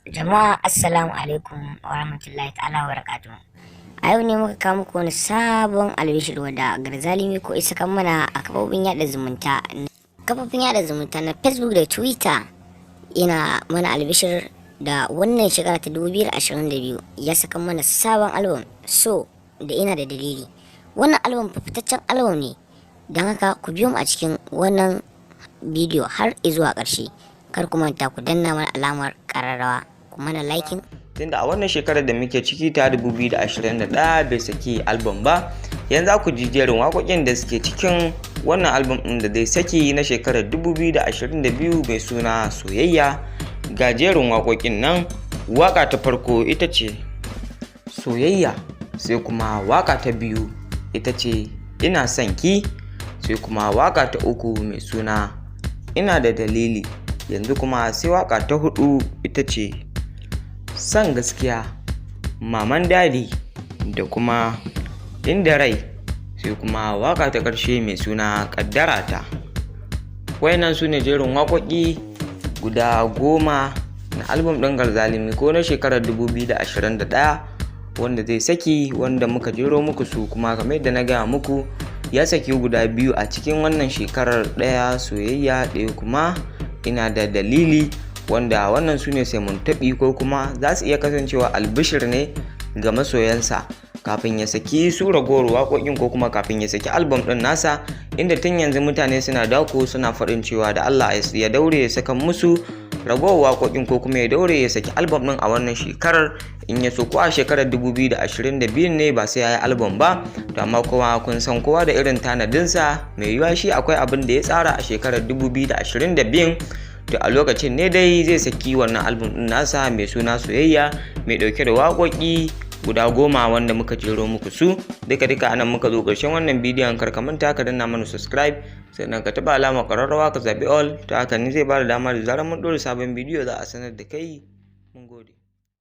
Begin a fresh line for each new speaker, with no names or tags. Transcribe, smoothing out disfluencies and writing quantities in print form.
Jama'a, assalamu alaikum wa rahmatullahi ta'ala wa barakatuhu. A yau ne muka kawo muku wani sabon albishir wadda Garzali Miko isa kan mana a kafofin yada zumunta na Facebook da Twitter. Yana mana albishir da wannan shekara ta 2022 ya saka mana sabon album, so da ina da dalili. Wannan album fitaccen album ne, don haka ku biyo mu a cikin wannan bidiyo har zuwa ƙarshe. Kar ku manta ku danna mana alamar ƙararrawa, ku mana liking.
Tunda a wannan shekarar da muke ciki ta 2021 bai saki album ba, yanzu ku ji jerin waƙoƙin da suke cikin wannan album ɗin da zai saki na shekarar 2022 mai suna Soyayya. Ga jerin waƙoƙin nan: waƙa ta farko ita ce Soyayya, sai kuma waƙa ta biyu ita ce Ina Son Ki, sai kuma waƙa ta uku mai suna Ina da Dalili, yanzu kuma sai waƙa ta hudu ita ce Son Gaskiya, Maman Dadi da kuma Inda Rai, sai kuma waka ta ƙarshe mai suna Ƙaddara Ta. Wayannan su ne jerin waƙoƙi guda 10 na album ɗin Garzali Miko na shekarar 2021 wanda zai saki, wanda muka jero muku su. Kuma kamar yadda na gaya muku, ya saki guda biyu a cikin wannan shekarar, ɗaya Soyayya, ɗaya kuma Ina da Dalili, wanda wannan su ne sai mun taɓi ko kuma za su iya kasancewa albishir ne ga masoyansa kafin ya saki su ragowar waƙoƙin ko kuma kafin ya saki album ɗin nasa, inda tun yanzu mutane suna dako suna faɗin cewa da Allah ya daure ya saka musu ragowar waƙoƙin ko kuma ya daure ya saki album ɗin a wannan shekarar. In ya so ko a shekarar 2022 ne, ba sai ya yi album ba. To amma kuma kun san kowa da irin tanadinsa. Mai yiwuwa shi akwai abin da ya tsara a shekarar 2022, to a lokacin ne dai zai saki wannan album ɗin nasa mai suna Soyayya, mai ɗauke da waƙoƙi guda 10 wanda muka jero muku su duka duka. Anan muka zo ƙarshen wannan bidiyon. Kar ka manta ka danna mana subscribe, sannan ka taɓa alamar ƙararrawa ka zaɓi all. Ta haka ne zai bada dama da zarar mun ɗora sabon bidiyo za a sanar da kai.